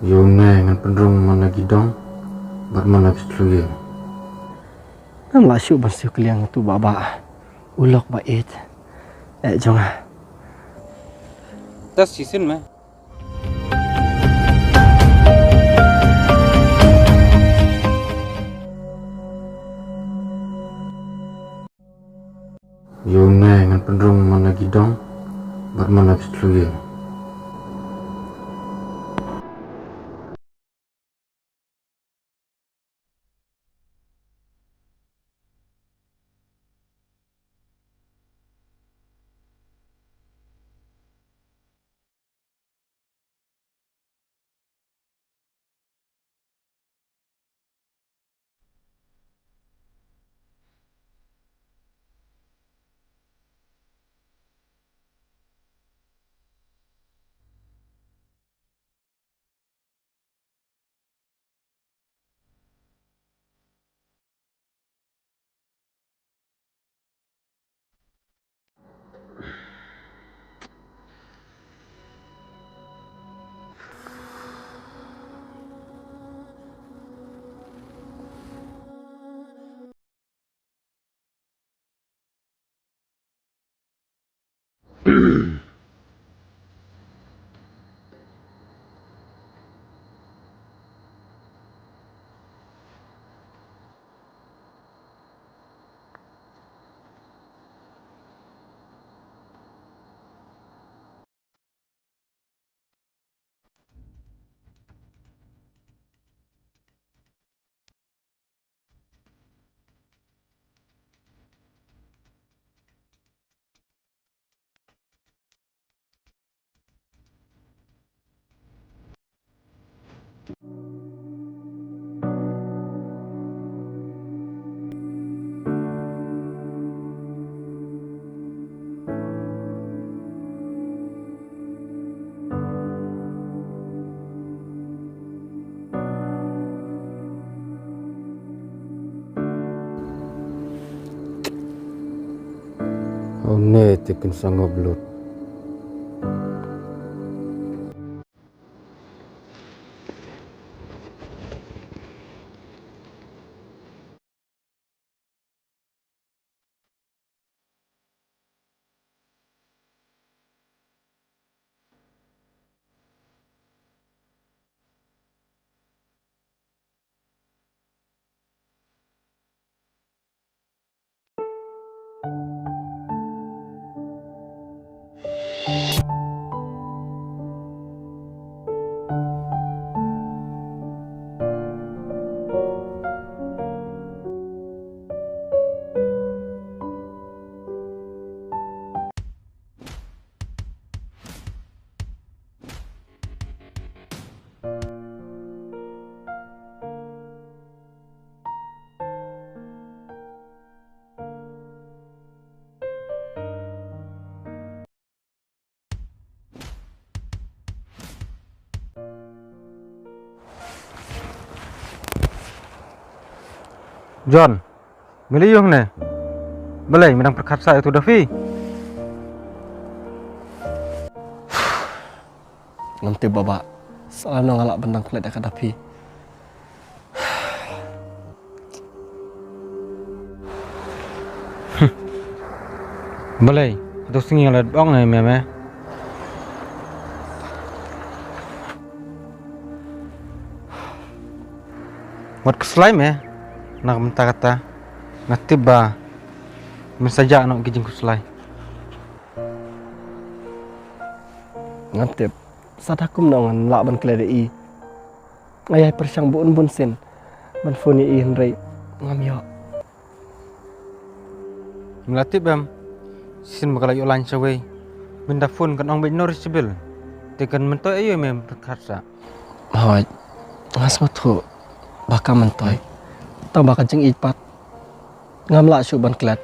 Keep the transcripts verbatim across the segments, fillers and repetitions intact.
Ïa une ngan pynrung man la ki dong bad man la ki thliew ïing. Ngam lah shuh ban siew kylliang ïa uto u Bah Bah. U lok ba ïeit eh jong nga. Test shisien me. Ïa une ngan pynrung man la ki dong bad man la ki thliew ïing. Une te kin sangop lut. John, me la ïoh ne? Balei me dang pyrkhat sa ïa uto u Dafi? Ngam tip Bah Bah. Sa lano nga lah ban dang klet ïa ka Dafi. Balei, hato sngi nga la ong ïa me me? Wat khuslai me na ka bynta kata. Nga tip ba men sa jah noh ki jingkhuslai. Ngam tip sa da kumno ngan lah ban klet ïa i. Nga ïai pyrshang bun bun sien ban phone ïa i hynrei ngam ïoh. Me la tip em, shisien ba ka la ïoh line shawei, mynta phone kan ong beit no reachable. Te kan myntoi aïu me pyrkhat sa? Hooid, nga sngewthuh ba ka myntoi. Tang ba ka jingïeit pat ngam lah shuh ban klet.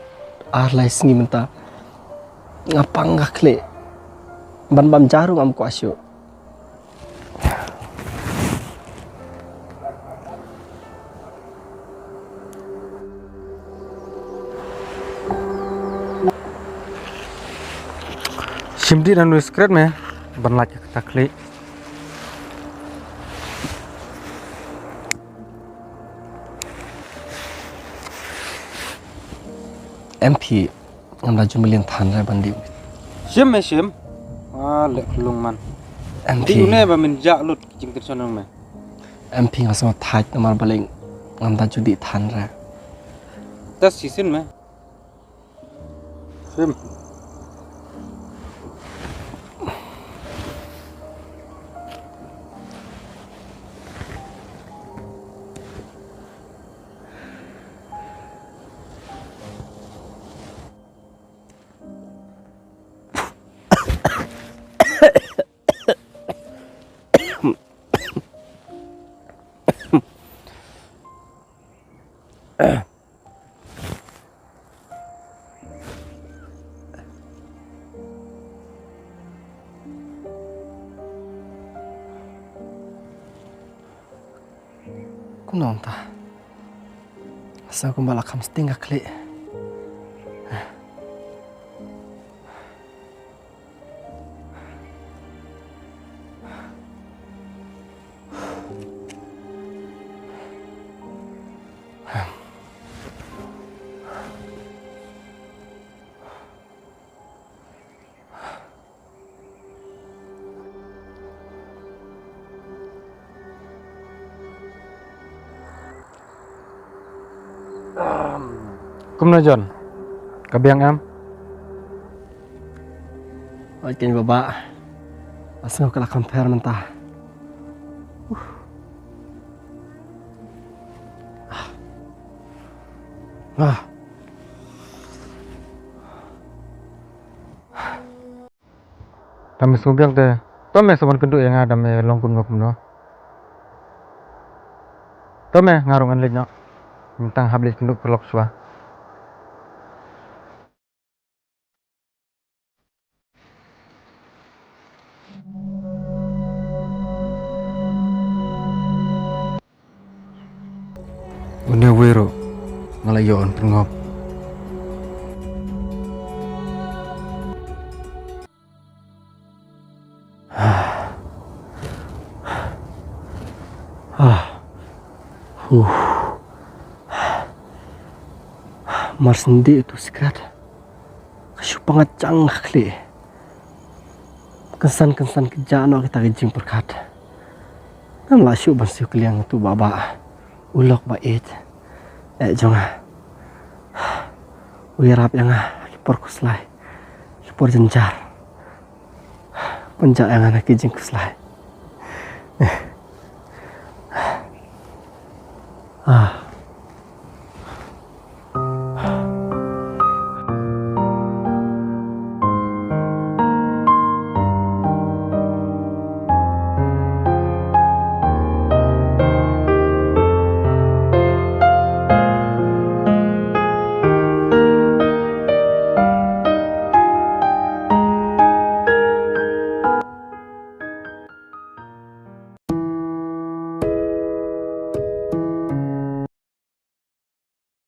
Ar lai sngi mynta nga pang ka khlieh. Ban bam ja ruh ngam kwah shuh. Shim dih na nui skret me ban lait ka kata khlieh. Em phi, ngam da ju mlien than re ban dih. Shim me shim. Ah, leh klung man. Em phi. Dih une ba min jah lut ki jingtyrshon jong me. Em phi, nga sngewthait namar balei ngam da ju dih than re. Tas shisien me. Shim. Kumno ta? Sa kumba la kham sting ka khlieh. Kumno John? Ka biang em? Oi ken baba. Asngaw ka la compare mynta. Ah. Te me sngewbiang te, to me sa wan kynduh ïa nga da me long kumno kumno. To me nga ruh ngan leit noh. Mynta hap leit kynduh paralok shuwa. Une uwei ruh nga la ïoh yn pynngop. Huh. Mar shen dih utu sikret. Ka shu pang jang ka khlieh. Kynsan kynsan ka jah noh kita ki jingpyrkhat. Ngam lah shuh ban siew kylliang utu Baba. U lok ba ïeit. Eh jong nga. U ïarap ïa nga ha ki por khuslai. Ki por jynjar. Pynjah ïa nga na ki jingkhuslai. Ah.